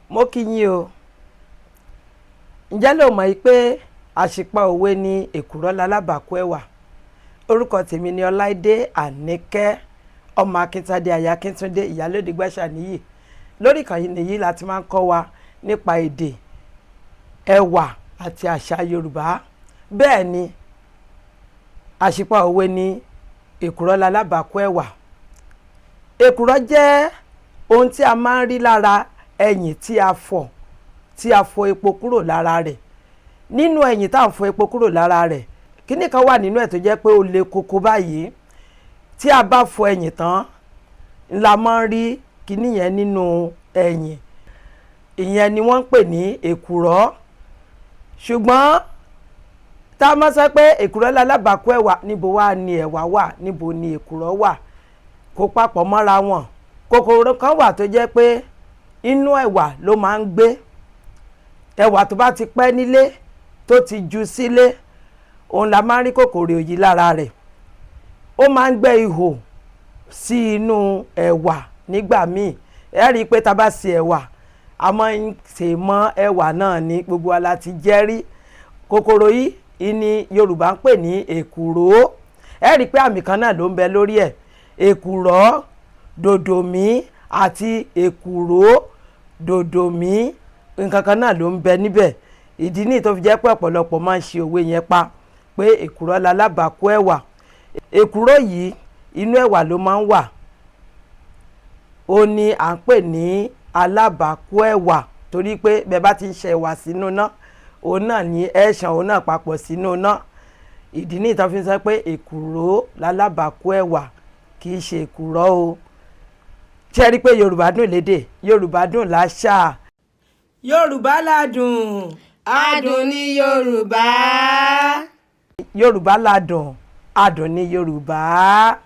Mo kí yín o. Ǹjẹ́ ló mọ̀ pé àṣìpa òwe ni èkùrọ́ lalábàákú ẹ̀wà? Orúkọ tèmi ni Ọláìdé Àníkẹ́, ọmọ Akíntádé, aya Akíntúndé, ìyálóde Gbàṣàníyì. Lórí ìkànnì yìí la ti máa ń kọ́ wa nípa èdè, ẹwà àti àṣà Yorùbá. Bẹ́ẹ̀ ni, àṣìpa òwe ni èkùrọ́ lalábàákú ẹ̀wà. Èkùrọ́ jẹ́ ohun tí a máa ń rí lára ẹyìn tí a fọ̀, tí a fọ epo kúrò lára rẹ̀. Nínú ẹyìn tá à ń fọ epo kúrò lára rẹ̀, kíní kan wà nínú ẹ̀ tó jẹ́ pé ó le koko báyìí. Tí a bá fọ ẹyìn tán la máa ń rí kíní yẹn nínú ẹyìn. Ìyẹn ni wọ́n ń pè ní èkùrọ́. Ṣùgbọ́n tá a máa sọ pé èkùrọ́ lalábàákú ẹ̀wà, níbo wá ni ẹ̀wà wà? Níbo ni èkùrọ́ wà? Kó papọ̀ mọ́ra wọn. Kòkòrò kan wà tó jẹ́ pé inú ẹ̀wà ló máa ń gbé. Ẹ̀wà tó bá ti pẹ́ nílé, tó ti ju sílé, òun la máa ń rí kòkòrò yìí lára rẹ̀. Ó máa ń gbẹ́ ihò sí inú ẹ̀wà nígbà míì. Ẹ rí i pé tá a bá ṣe ẹ̀wà, a máa ń sè mọ́ ẹ̀wà náà ní gbogbo wa la ti jẹ́ rí. Kòkòrò yìí ni Yorùbá ń pè ní èkùrọ́. Ẹ rí i pé àmì kan náà ló ń bẹ lórí ẹ̀. Èkùrọ́ dòdòmí àti èkùrọ́ dòdòmí, nǹkan kan náà ló ń bẹ níbẹ̀. Ìdí nìyí tó fi jẹ́ pé ọ̀pọ̀lọpọ̀ máa ń ṣe òwe yẹn pa pé èkùrọ́ lalábàákú ẹ̀wà. Èkùrọ́ yìí, inú ẹ̀wà ló máa ń wà. Ó ní à ń pè ní alábàákú ẹ̀wà torí pé bẹ́ẹ̀ bá ti ń ṣe ẹ̀wà sínú iná, òun náà ní ẹ̀ṣàn òun náà papọ̀ sínú iná. Ìdí nìyí tó fi ń sọ pé èkùrọ́ lalábàákú ẹ̀wà, kì í ṣe èkùrọ́ o. Ṣé ẹ rí i pé Yorùbá dùn lédè, Yorùbá dùn láṣà? Yorùbá ládùn. Adùn ní Yorùbá. Yorùbá ládùn, adùn ní Yorùbá.